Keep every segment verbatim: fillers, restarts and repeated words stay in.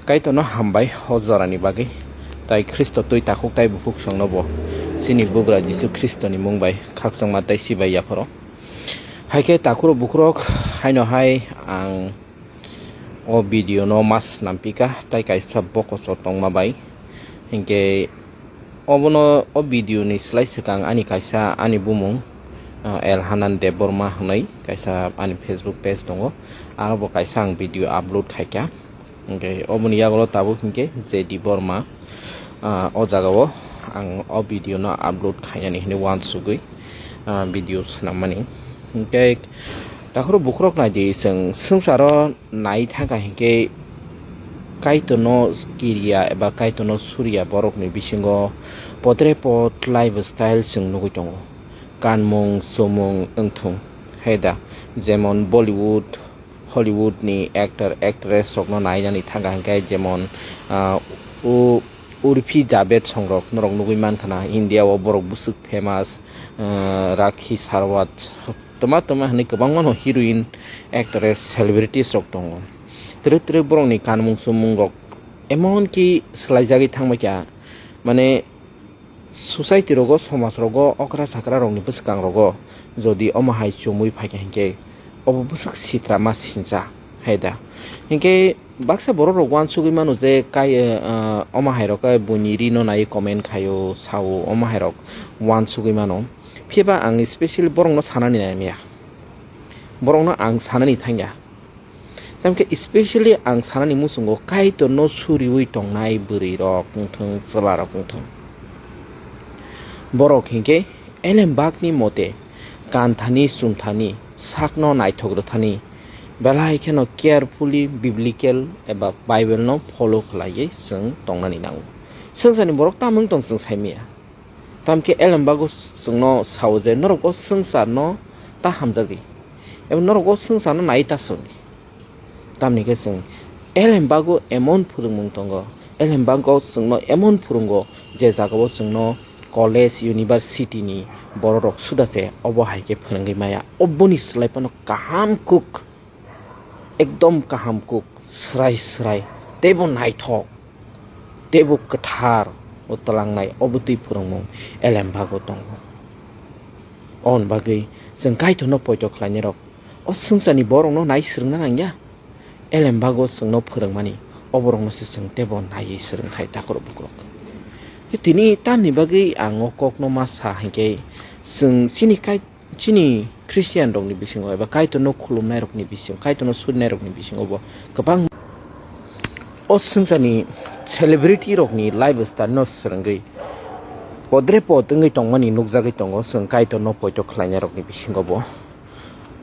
Kaitorno hambai o jorani bagwi, tai Khristo twi takhuk tai bukhuk chwngno bo chini Bugra Jisu Khristoni mung bai khakchangma tai sibai yapharo. Haikhe takhuro bukhurok, haino hai ang o video no mas nampika tai kaisa bokoso tongma bai, hinkhe obono o video ni slai swkang ani kaisa ani bumung, ah, Elhanan Debbarma hwnwi kaisa ani Facebook page tongo, aro bo kaisa ang video upload khaikha. Hinkhe oboni yagulo tabuk hinkhe J D Borma, ah, o jagao ang o video no upload khainani hinwi uansugwi, ah, video swnammani. Hinkhe takhuro bukhurok naidi, chwng swngcharo nai thangkha hinkhe Kaitorno kiriya eba Kaitorno suriya borokni bisingo podre pod lifestyle chwng nugwi tongo. Kanmung, chumung wngthung, heda, jemon Bollywood, Hollywood ni actor, actress rokno nainani thangkha hinkhe jemon, ah, u-, Urfi Javed songrok norok nugwi mankha na, India o borok bwswk famous, ah, Rakhi Sarwat, twma twma hinwi kwbangma no heroine, actress, celebrities rok tongo. Twrwk twrwk borokni kanmung chumung rok emon ki swlaijagwi thangbaikha, mane, society rogo, somaj rogo, okra chakra rokni bwswkang rogo jodi omo hai chumui phaikha hinkhe obo bwswk sitra ma sincha, hai da. Hinkhe baksa borok rok uansugwi mano je kai, eh, omo hai rok khe buini rino nai comment khaio, sao, omo hai rok uansugwi mano. Phiba ang specially borokno sanani nai maya, borokno ang sanani thangya. Tamokhe specially ang sanani muchungo Kaitorno suriwi tongnai bwrwirok wngthung, chwlarok wngthung. Borok hinkhe elembakni mote kanthani, chumthani, sakno naithok rwthani, belai kheno carefully biblical eba Bible no follow khlaiwi chwng tongnani nango. Swngcharni borok tamo wng tong chwng saimaya. Tamkhe elembakgo chwngno sao je, norok o swngcharno ta hamjakdi, eba norok o swngcharno nai ta songdi. Tamni khe chwng elembakgo emon phwrwngmung tongo, elembakgo chwngno emon phwrwngo, je jagao chwngno college, university ni bororok suda se obo hai khe phwrwngwi maya. Oboni slai phano kaham kuk, ekdom kaham kuk, srai srai, teibo naithok, teibo kwthar o twlangnai, obo twi phwrwngmung elembakgo tongo. Oboni bagwi chwng Kaitorno poito khlainairok o swngcharni borokno nai swrwngna nangya. Elembakgo chwngno phwrwngmani, oborokno se chwng teibo naiwi swrwngthai takhurok bukhurok. Tini tamni bagwi ang o kokno ma sa hinkhe, chwng chini Kai-, chini Christian rokni bisingo eba Kaitorno khulumnairokni bisingo, Kaitorno surinairokni bisingo bo kwbang o swngcharni celebrity rokni lifestyle no swrwngwi podre pod wngwi tongmani nukjagwi tongo chwng Kaitorno poito khlainairokni bisingo bo.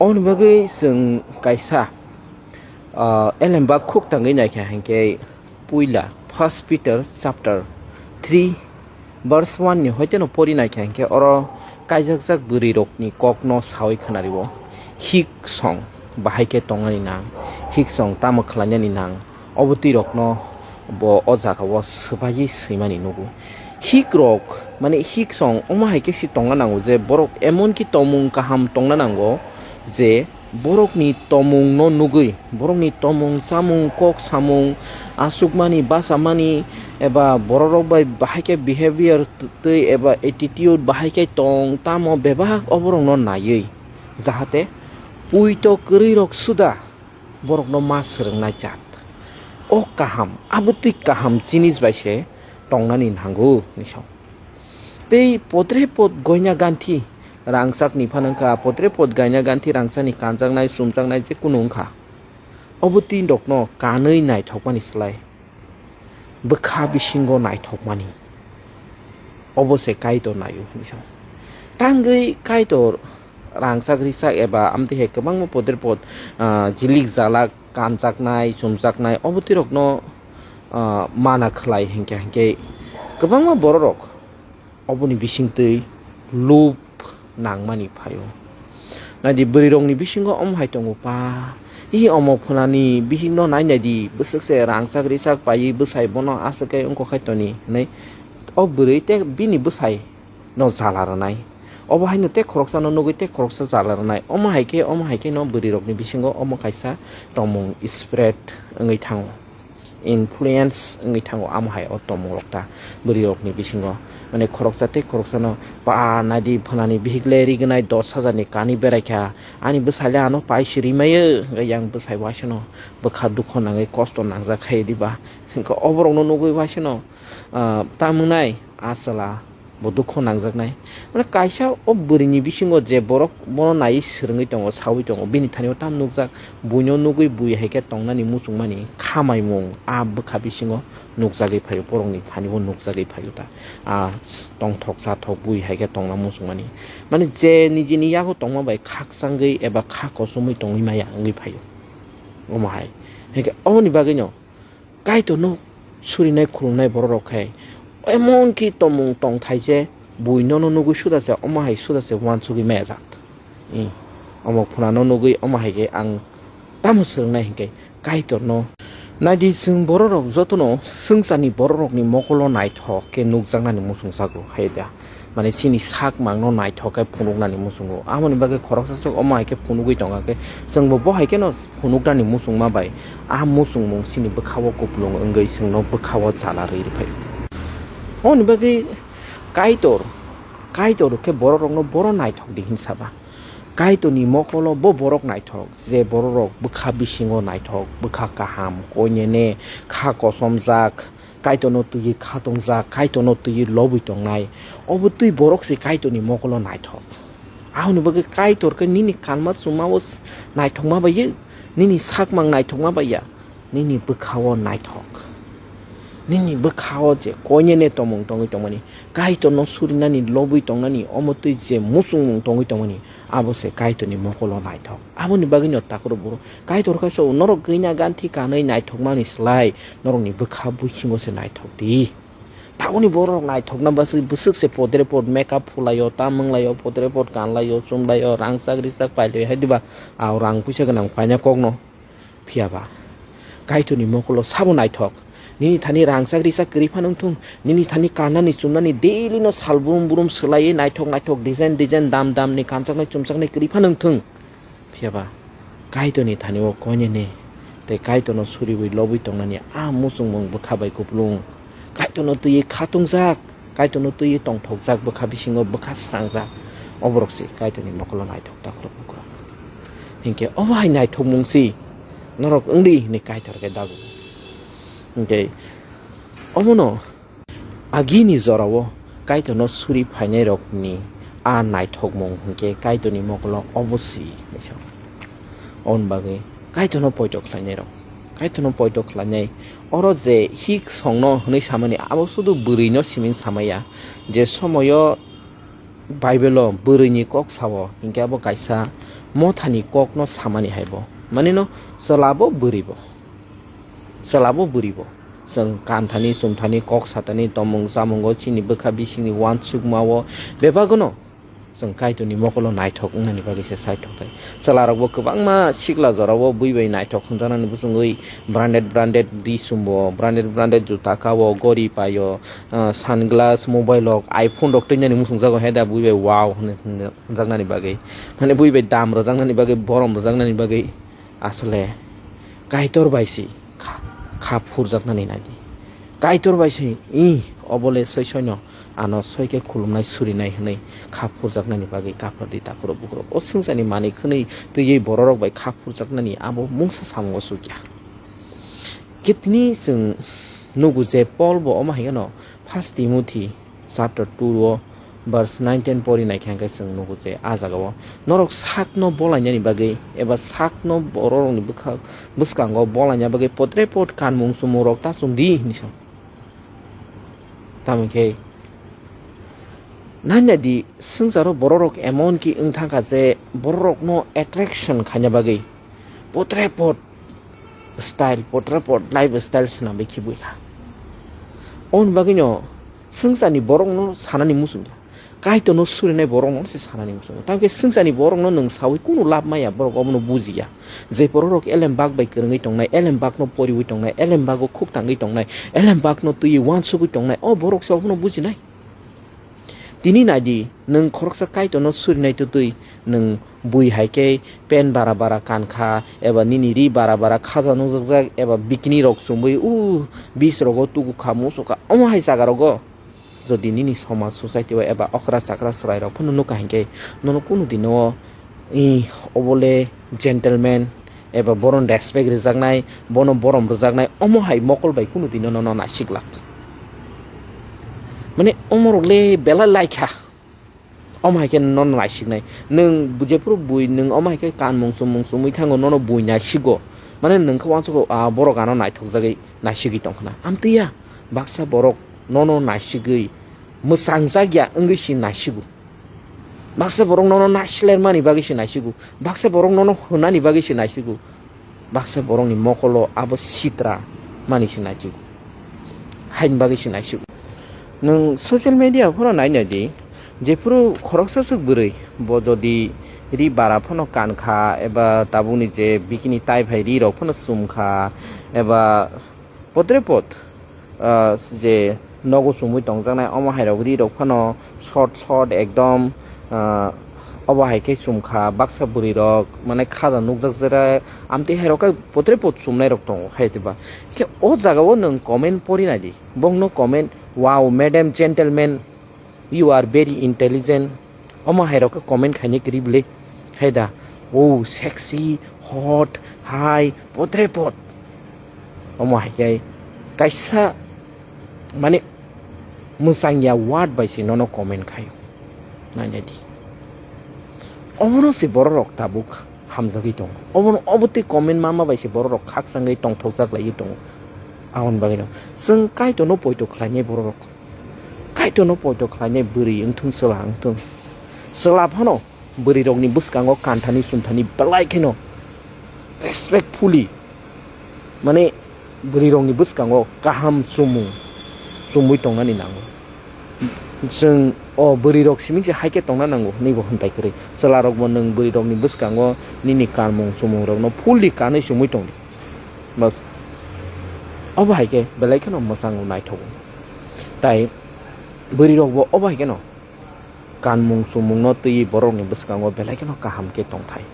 Oboni bagwi chwng kaisa, ah, elembak khuk tangwi naikha hinkhe puila First Peter chapter three verse one ni hoiteno pori naikha hinkhe oro kaijakjak bwrwirokni kokno sawi khwnario. Hik song bahai khe tongnani nang, hik song tamo khlainani nang, obo twiirokno bo o jagao swbaiwi swimani nugo. Hikrok, mane hik song omo hai khe se tongna nango je borok emonki tongmung kaham tongna nango je borokni tongmungno nugwi, borokni tongmung, chamung, kok samung, achukmani, bachamani eba bororok bai bahai khe behavior t-, twi eba attitude bahai khe tong tamo bebak oborokno naiwi, jahate puito kwrwirok suda borokno ma swrwngnai jat. O kaham, abo twi kaham jinis bai se tongnani nango, hinwi sao. Tei podre pod goina ganthi rangchakni phano wngkha, podre pod gaina ganthi rangchakni kanjaknai, chumjaknai je kunu wngkha. Obo twi rokno kanwi naithokmani slai bwkha bisingo naithokmani, obo se Kaitor naio hinwi sao. Tangwi Kaitor rangchak richak eba amtwi hai kwbangma podre pod, ah, jilik jalak kanjaknai, chumjaknai, obo twi rokno, ah, mana khlai hinkhe, hinkhe kwbangma bororok oboni bisingtwi lub nangmani phaio. Naidi bwrwirokni bisingo omo hai tongo pa, "I omo phunani bihikno nai naidi, bwswk se rangchak richak paiwi bwsai bono aswk khe wngkok khai toni," hinwi o bwrwi tei bini bwsai no jala rwnai. Obo haino tei khoroksano nugwi tei khoroksa jala rwnai. Omo hai khe, omo hai khe no bwrwirokni bisingo omo kaisa tongmung spread wngwi thango. influence wngwi thango, amo hai o tongmung rok ta bwrwi rokni bisingo. Mane khoroksa tei khoroksano, "Pa, naidi phanani bihik le rignai dos hajar ni kani berai kha, ani bwsai le ano pai si rimai o," hwnkhe yang bwsai waisano bwkha dukho nangwi kosto nangjak khaio diba? Hwnkhe oborokno nugwi waisano, ah, tamwnai a chwla bo dukho nangjaknai. Mane kaisa o bwrwini bisingo je borok bono naiwi swrwngwi tongo, saui tongo, bini thani o tam nukjak, buino nugwi bui hai khe tongnani muchungmani khamaimung a bwkha bisingo nukjagwi phaio, borokni thani o nukjagwi phaio ta. A tongthok chathok bui hai khe tongna muchungmani. Mane je nijini yago tongma bai khakchangwi eba kha kosomwi tongwi maya wngwi phaio. Omo hai. Hai khe oboni bagwino Kaitorno surinai khulumnai borok rok khe emon ki tomung tongthai je bui nono nugwi suda se omo hai suda se uansugwi maya jak. I, omo phunano nugwi omo hai khe ang tamo swrwngnai hinkhe Kaitorno. Naidi chwng borok rok jotono swngcharni borok rokni mokolo naithok khe nukjaknani muchungjago hai da. Mane chini sak mangno naithok khe phunuknani muchungo. Aboni bagwi khoroksa swk omo hai khe phunugwi tongkha khe chwngbo bo hai kheno phunuknani muchungma bai a muchungmung chini bwkhao kupulung wngwi chwngno bwkhao chala rwi rwphai. Aboni bagwi Kaitor, Kaitor khe borok rokno bono naithok di hin saba. Kaitorni mokolo bo borok naithok, je borok rok bwkha bisingo naithok, bwkha kaham, koinene kha kosomjak, Kaitorno twiwi khatongjak, Kaitorno twiwi lobwi tongnai, obo twi borok se Kaitorni mokolo naithok. Aboni bagwi Kaitor khe nini kanma chumao s-, naithokma bai ya, nini sakmang naithokma bai ya, nini bwkhao naithok. Nini bwkhao je koinene tomung tongwi tongmani, Kaitorno surinani, lobwi tongnani, omo twi je muchungmung tongwi tongmani, abo se Kaitorni mokolo naithok. Aboni bagwino takhoro boro Kaitor kaisa o norok gina ganthi kanwi naithokmani slai norokni bwkha buisingo se naithok di. Taboni borok naithokna bwswk, bwswk se podre pod makeup phulaio, tamwng laio, podre pod kanlaio, chumlaio, rangchak richak pailaio, hai diba? Ao rang puisa gwnang paina kokno. Phiya ba, Kaitorni mokolo sabo naithok. Nini thani rangchak richak kwrwi phano wngthung, nini thani kannani chumnani daily no sal brum brum swlaiwi naithok naithok design design dam dam ni kanchaknai chumchaknai kwrwi phano wngthung. Phiya ba, Kaitorni thani o koinene tei Kaitorno suriwi lobwi tongnani a muchungmung bwkha bai kupulung. Kaitorno twiwi khatungjak, Kaitorno twiwi tongthokjak, bwkha bisingo bwkha srangjak. O borok se Kaitorni mokolo naithok takhorok bukhorok. Hinkhe obo hai naithokmung si norok wngdi hinwi Kaitor khe dago. Hinkhe omono agini jorao Kaitorno suri phainairokni a naithokmung hinkhe Kaitorni mokolo obo si. Oboni bagwi Kaitorno poito khlainairok, Kaitorno poito khlainai. Oro je hik songno hwnwi samani, abo sudu bwrwino siming samaya. Je somoyo Bible-o bwrwini kok sao, hinkhe abo kaisa mothani kokno samani hai bo. Manino chwlabo bwrwibo. Chwlabo bwrwibo. Chwng kanthani, chumthani, kok satani, tomung chamungo, chini bwkha bisingni uansukmao bebagono chwng Kaitorni mokolo naithok wngnani bagwi se saithok thai. Chwlarokbo kwbangma sikla jorao bui bai naithok hwnjaknani bwswngwi branded, branded di chumbo, branded, branded juta kao, gori paio, ah, sunglass, mobile rok, iPhone rok twinani muchungjago, heda bui bai wow hwnwi hwnjaknani bagwi. Mane bui bai dam rwjaknani bagwi, borom rwjaknani bagwi. Asole Kaitor bai se kha, kha phurjaknani nai di. Kaitor bai se, "Ih, obo le soi soino ano soi khe khulumnai, surinai," hwnwi kha phurjaknani bagwi kaphar di takhurok bukhurok. O swngcharni manwi khwnwi twiwi bororok bai kha phurjaknani abo mungsa samungo sukya. Khe tini chwng nugo je Paul bo omo hai kheno First Timothy chapter two o verse nine ten pori naikha hwnkhe chwng nugo je ah jagao norok sakno bolainani bagwi eba sakno bororokni bwkha, bwskango bolaina bagwi potre pot kanmung chumung rok ta chum di hinwi sa. Tamo khe nanya di, swngcharo bororok emon ki wng thangkha je bororokno attraction khaina bagwi potre pot style, potre pot life style swnamwi khibwi kha. Oboni bagwino swngcharni borokno sanani muchungya. Kaitorno surinai borokno se sanani muchungo. Tamokhe swngcharni borokno nwng sawi kunu lab maya, borok obono bujiya. Je bororok elem bak bai kwrwngwi tongnai, elem bakno poriwi tongnai, elem bago khuk tangwi tongnai, elem bakno twiwi uansugwi tongnai, o borok se obono bujinai. Tini nai di, nwng khoroksa Kaitorno surinai twtwi nwng bui hai khe pen bara bara kan kha, eba nini ri bara bara khaja nukjakjak, eba bikini rok chumui u bis rogo tugu kha, musu kha, omo hai jaga rogo jodi nini somaj society o eba okra chakra chwrai rok phano nukha hinkhe nono kunu dino, "Ih, obo le gentleman," eba bono respect rwjaknai, bono borom rwjaknai, omo hai mokol bai kunu dino nono naisik lak. Mane omo rok le belai lai kha. Omo hai khe nono naisiknai. Nwng jephuru bui nwng omo hai khe kanmung chumung chumui thango, nono bui naisigo. Mane nwng khe uansukgo, "Ah, borok ano naithokjagwi naisigwi tongkhna." Amtwi ya, baksa borok nono naisigwi mwchangjakya wngwi se naisigo. Baksa borok nono naisilermani bagwi se naisigo. Baksa borok nono hwnani bagwi se naisigo. Baksa borokni mokolo abo sitra mani se naisigo. Haini bagwi se naisigo. Nwng social media phano nai nai di, jephuru khoroksa swk bwrwi, bo jodi ri bara phano kan kha, eba tabukni je bikini tai phai ri rok phano chum kha, eba potre pot, ah, je nogo chumui tongjaknai, omo hai rok ri rok phano short short ekdom, ah, obo hai khe chum kha, baksa bwrwi rok mane khaja nukjak jera, amtwi hai rok khe potre pot chumnai rok tongo hai te ba. Khe o jaga o nwng comment pori nai di, bongno comment, "Wow, madam, gentleman, you are very intelligent." Omo hai rok khe comment khainai kwrwi bwle. Hai da, "Oh, sexy, hot, high, potre pot." Omo hai khe kaisa mane mwchangya word bai se nono comment khaio. Nainai di. Omono se borok rok tabuk hamjagwi tongo. Obono, obo tei comment mama bai se borok rok khakchangwi tongthokjak laiwi tongo. Aboni bagwino chwng Kaitorno poito khlainai borok rok. Kaitorno poito khlainai bwrwi wngthung, chwla wngthung. Chwla phano bwrwi rokni bwskango kanthani chumthani belai kheno respectfully, mane bwrwi rokni bwskango kaham chumung chumui tongnani nango. Chwng o bwrwi rok simi se hai khe tongna nango hwnwi bo hwntai kwrwi. Chwla rok bo nwng bwrwi rokni bwskango nini kanmung chumung rokno fully kanwi chumui tong di. Bas. Obo hai khe belai kheno mwchango naithogo. Tai bwrwi rok bo obo hai kheno kanmung chumungno twiwi borokni bwskango belai kheno kaham khe tongthai.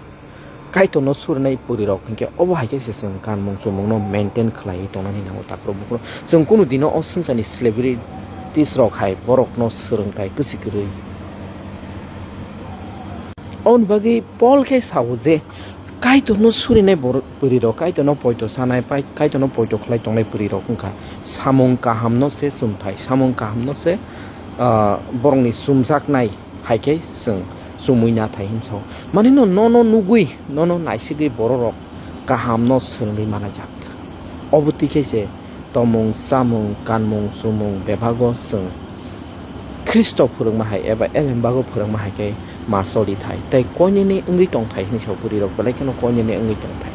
Kaitorno surinai bwrwi rok hinkhe obo hai khe se chwng kanmung chumungno maintain khlaiwi tongnani nango takhro bukhro. Chwng kunu dino o swngcharni celebrities rok hai borokno swrwngthai kwchwi kwrwi. Oboni bagwi Paul khe sao je, Kaitorno surinai borok, bwrwi rok Kaitorno poito sanai, pai-, Kaitorno poito khlai tongnai bwrwi rok wngkha samung kahamno se chumthai, samung kahamno se, ah, borokni chumjaknai hai khe chwng chumui nathai hinwi sao. Mane no, nono nugwi, nono naisigwi borok rok kahamno swrwngwi manajak. Obo twi khe se tomung, chamung, kanmung, chumung bebhago chwng Khristo phwrwngma hai eba elembago phwrwngma hai khe ma choli thai, tei koinene wngwi tong thai hinwi sao bwrwi rok belai kheno koinene wngwi tong thai,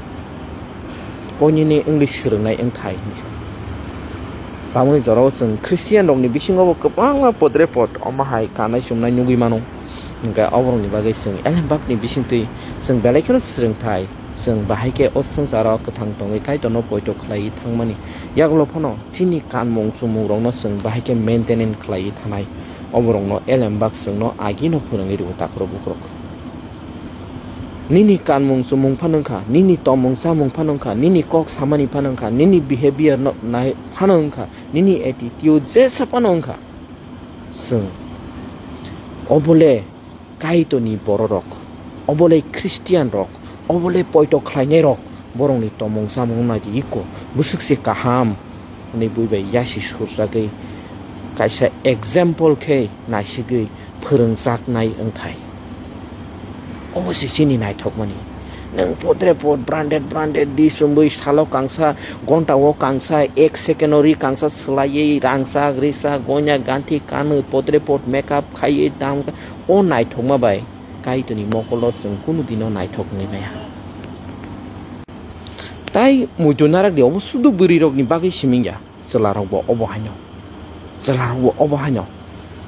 koinene wngwi swrwngnai wng thai hinwi sao. Tamoni jorao chwng Christian rokni bisingo bo kwbangma podre pod omo hai kanai chumnai nugwi mano, hwnkhe oborokni bagwi chwng elembakni bisingtwi chwng belai kheno swrwng thai, chwng bahai khe o swngcharo kwthang tongwi Kaitorno poito khlaiwi thangmani yagulo phano chini kanmung chumung rokno chwng bahai khe maintenance khlaiwi thanai. Oborokno elembak chwngno agino phwrwngwi rwo takhro bukrok. Nini kanmung chumung phano wngkha, nini tomung chamung phano wngkha, nini kok samani phano wngkha, nini behavior no nai phano wngkha, nini attitude jesa phano wngkha. Chwng obole Kaitorni bororok, obole Christian rok, obole poito khlainai rok, borokni tomung chamung naidi iko bwswk se kaham hwnwi bui bai yasi surjagwi kaisa example khe naisigwi phwrwngjaknai wngthai. Obo se chini naithokmani. Nwng podre pod branded branded di chumui salo kangsa, gonta o kangsa, ek second o ri kangsa swlaiwi rangchak richak gonya ganthi kanwi podre pod makeup khaiwi dam kha-, o naithokma bai Kaitorni mokolo chwng kunu dino naithok wngwi maya. Tai muitu narak di obo sudu bwrwi rokni bagwi siming ya. Chwlarokbo obo haino. Chwlarokbo obo haino.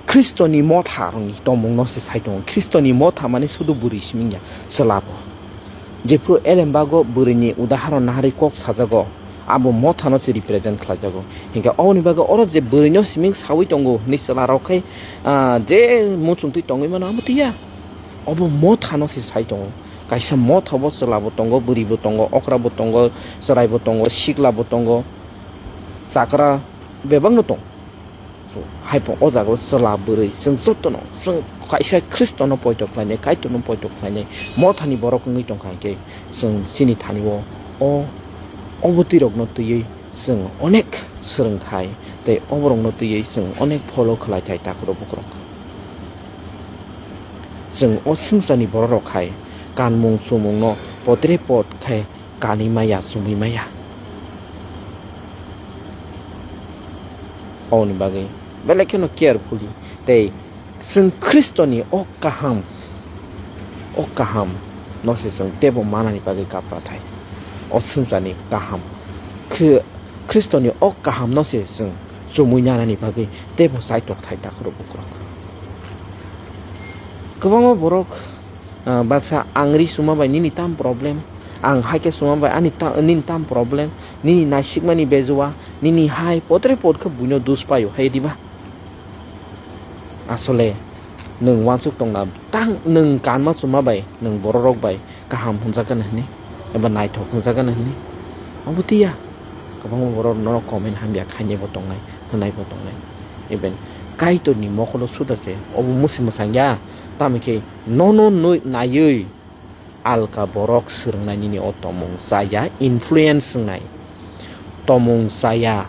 Khristoni motha rokni tongmungno se sai tongo. Khristoni motha mani sudu bwrwi siming ya, chwlabo. Jephru elembago bwrwini udaharon naharwi kok sajago, abo mothano se represent khlaijago. Hinkhe oboni bagwi oro je bwrwino siming saui tongo hwnwi chwlarok khai, ah, je muchungtwi tongwi mano amo twiya. Obo mothano se sai tongo. Kaisa motha bo chwla bo tongo, bwrwi bo tongo, okra bo tongo, chwrai bo tongo, sikla bo tongo, chakra bebakno tong. So, hai po o jaga o chwla bwrwi chwng jotono chwng kaisa Khristono poito khlainai, Kaitorno poito khlainai mothani borok wngwi tongkha hinkhe chwng chini thani o, o obotwi rokno twiwi chwng onek swrwngthai tei oborokno twiwi chwng onek follow khlaithai takhurok bukurok. Chwng o swngcharni bororok hai kanmung chumungno potre pot khai kanwi maya, chumwi maya. Oboni bagwi belai kheno carefully tei chwng Khristoni o kaham, o kaham no se chwng teibo manani bagwi kaprathai. O swngcharni kaham, Khri-, Khristoni o kaham no se chwng chumui nanani bagwi teibo chaitok thai takhurok bukurok. Kwbangma borok, ah, baksa ang ri suma bai nini tam problem, ang hai khe suma bai ani ta-, nini tam problem, nini naisikmani bejua, nini hai potre pot khe buino dus paio hai diba? Asole nwng uansuk tongna tang nwng kanma chuma bai nwng bororok bai kaham hwnjakgana hwnwi eba naithok hwnjakgana hwnwi? Obo tiya. Kwbangma borok norok comment hamya khainaibo tongnai, hwnaibo tongnai. Even Kaitorni mokolo suda se obo musi mwsang ya, tamo khe nono nui-, naiwi alka borok swrwngnai nini o tomung chaya, influence wngnai. Tomung chaya,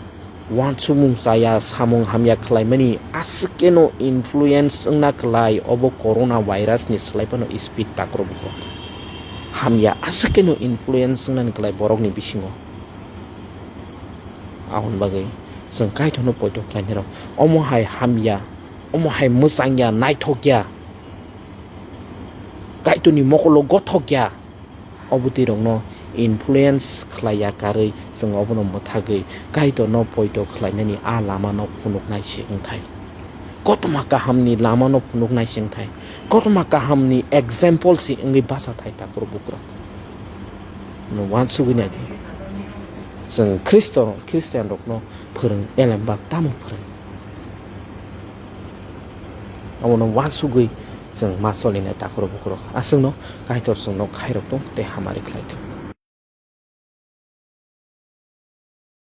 uansukmung chaya, samung hamya khlaimani aswk keno influence wngna kwlai obo corona virus ni slai phano speed takhurok bukurok. Hamya aswk keno influence wngnani kwlai borokni bisingo. Aboni bagwi chwng Kaitorno poito khlainai rok. Omo hai hamya, omo hai mwchangya, naithokya, Kaitorni mokolo gothokya, obotwi rokno influence khlaiya karwi chwng obono mwthagwi Kaitorno poito khlainani a lamano phunuknai se wngthai. Kothoma kahamni lamano phunuknai se wngthai. Kothoma kahamni example se wngwi bachathai takhurok bukurok. Nwng uansugwi nai di. Chwng Khristo, Khristian rokno phwrwng elembak tamo phwrwng. Abono uansugwi chwng ma solinai takhurok bukurok. Aswkno Kaitor chwngno khairok tong tei hamari khlai tong.